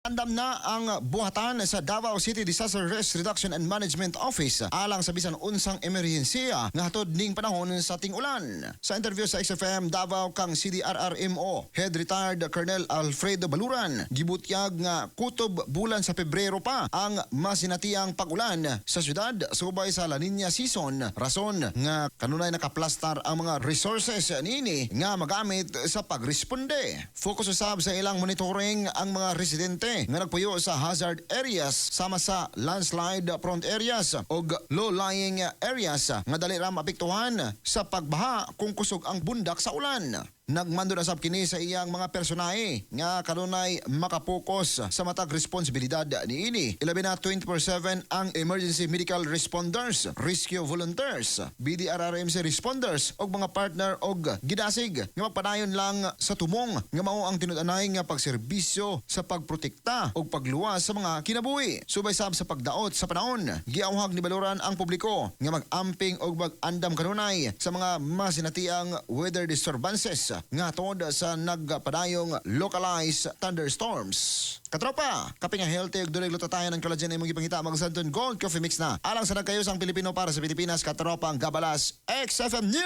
Andam na ang buhatan sa Davao City Disaster Risk Reduction and Management Office alang sa bisan unsang emerhensiya nga hatod ning panahon sa ting-ulan. Sa interview sa XFM Davao kang CDRRMO Head Retired Colonel Alfredo Baluran, gibutyag nga kutob bulan sa Pebrero pa ang masinatiang pag-ulan sa syudad subay sa La Nina season, rason nga kanunay nakaplastar ang mga resources niini nga magamit sa pagresponde. Focus usab sa ilang monitoring ang mga residente nga nagpuyo sa hazard areas sama sa landslide prone areas og low-lying areas nga dali ra maapektuhan sa pagbaha kung kusog ang bundak sa ulan. Nagmando na sab kini sa iyang mga personahe nga kanunay makapokus sa matag responsibilidad niini. Ilabi na 24/7 ang emergency medical responders, rescue volunteers, BDRRMC responders og mga partner og gidasig nga magpadayon lang sa tumong nga mao ang tinud-anay nga pagserbisyo sa pagprotekta og pagluwas sa mga kinabuhi. Subay sab sa pagdaot sa panahon, giawhag ni Baluran ang publiko nga mag-amping og mag-andam kanunay sa mga masinatiang weather disturbances nga tungod sa nagpadayong localized thunderstorms. Katropa, kape nga healthy ug dunay glutathione ng collagen imong gipangita, mag Santon Gold Coffee Mix na. Alang sa nagkayosang Pilipino para sa Pilipinas, katropa ang Gabalas, XFM News.